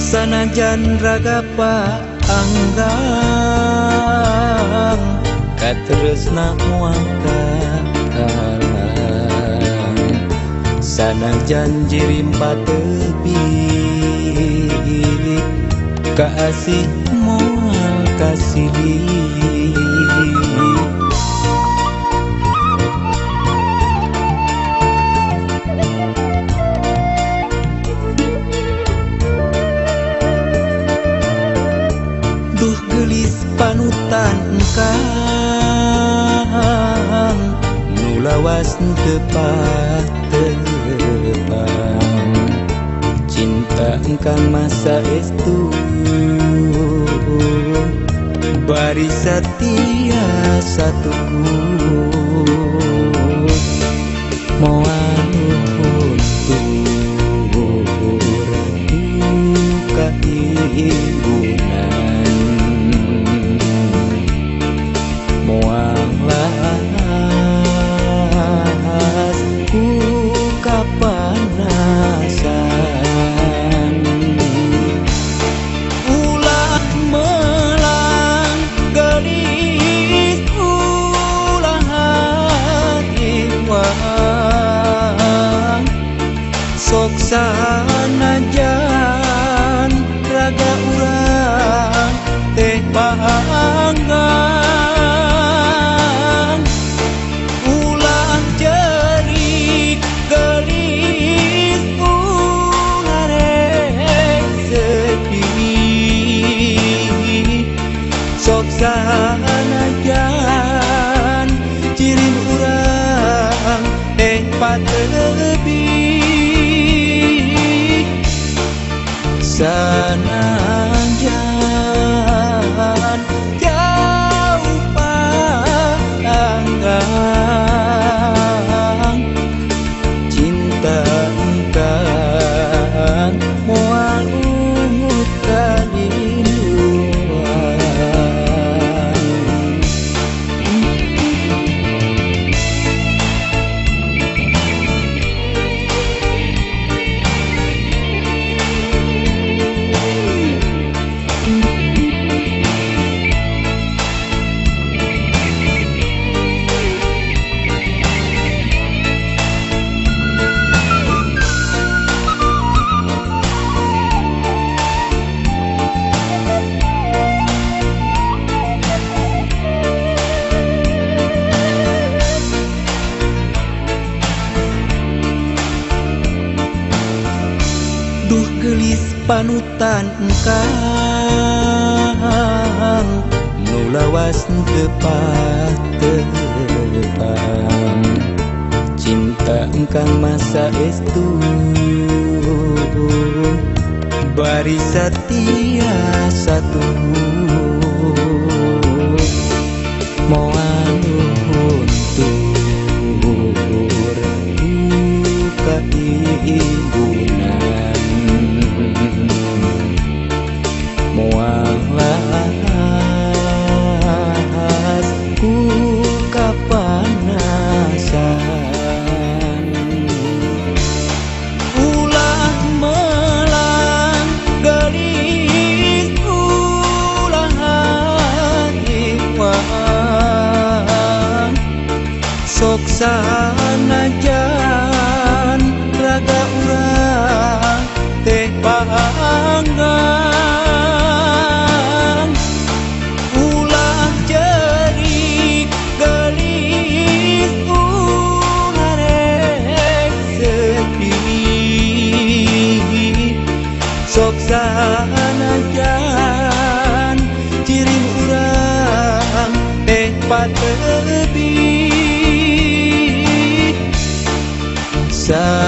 Sanajan raga paanggang katresna moal kakalang. Sanajan jirimpa tepi kaasih moal kasilih. Duh gelis panutan engkang nu lawas teu patepang. Cinta engkang masa estu bari satia satuku. Moal huntur ku kaimbunan, moal las ku kapanasan. Ulah melang gelis ulah hariwang. Sok sanajan raga urang teh paanggang. Ulah jerik gelis ulah rek sedih. Sok sanajan cirim urang teh patebi. Sanajan jauh panggang, cinta engkang moal ungut kalinduan. Duh gelis panutan engkang nu lawas teu patepang. Cinta engkang masa estu bari satia satu. Moal huntur ku kaimbunan, moal las ku kapanasan. Ulah melang gelis ulah hariwang. Sok sanajan raga urang teh paanggang. Ulah jerik gelis ulah rek sedih. Sok sanajan cirim urang teh patebi. Sanajan